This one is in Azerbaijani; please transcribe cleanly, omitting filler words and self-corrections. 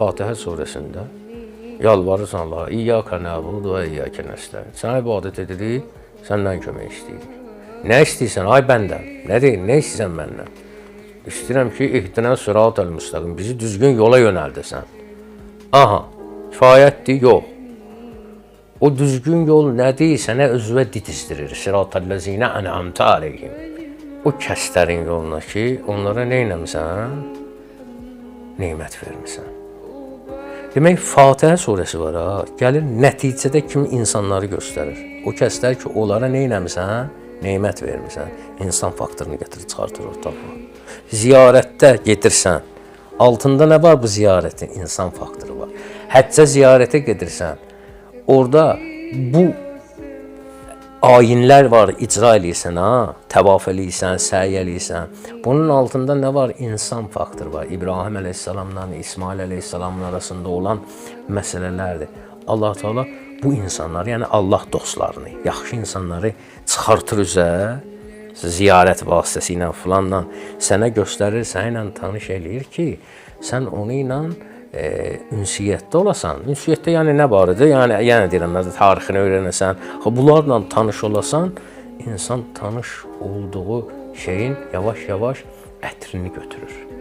Fatihə surəsində yalvarırsan Allaha, İyyəkə nəbudu və iyyəkə nəstəin. Sənə ibadət edirik, səndən kömək istəyirik. Nə istəyirsən ay bəndən? Nə deyim, nə istəyirsən məndən? İstəyirəm ki, ihdinə sıratal müstəqim, bizi düzgün yola yönəldəsən. Aha, kifayətdir, yox. O düzgün yol nədir? Sənə özünə ditizdirir. Sıratəl-ləzinə ən'amtə aleyhim. O kəslərin yoluna ki, onlara nə eləmisən? Nemət vermisən. Demək, Fatihə surəsi var ha, gəlir nəticədə kimi insanları göstərir. O kəslər ki, onlara nə eləmisən? Nemət vermisən. İnsan faktorunu gətirir, çıxartır ortalığa. Ziyarətdə gedirsən, altında nə var bu ziyarətin? İnsan faktoru var. Həccə ziyarətə gedirsən, orada bu ayinlər var, icra eləyirsən ha, təvaf eləyirsən, səy eləyirsən. Bunun altında nə var? İnsan faktoru var. İbrahim əleyhissalamla İsmail əleyhissalamın arasında olan məsələlərdir. Allah Teala bu insanları, yəni Allah dostlarını, yaxşı insanları çıxartır üzə ziyarət vasitəsilə filanla sənə göstərir, səninlə tanış eləyir ki, sən onu ilə ünsiyyətdə olasan. Ünsiyyətdə yəni nə barədə? Yəni yenə deyirəm, nə tarixini öyrənəsən, bunlarla tanış olasan, insan tanış olduğu şeyin yavaş-yavaş ətrini götürür.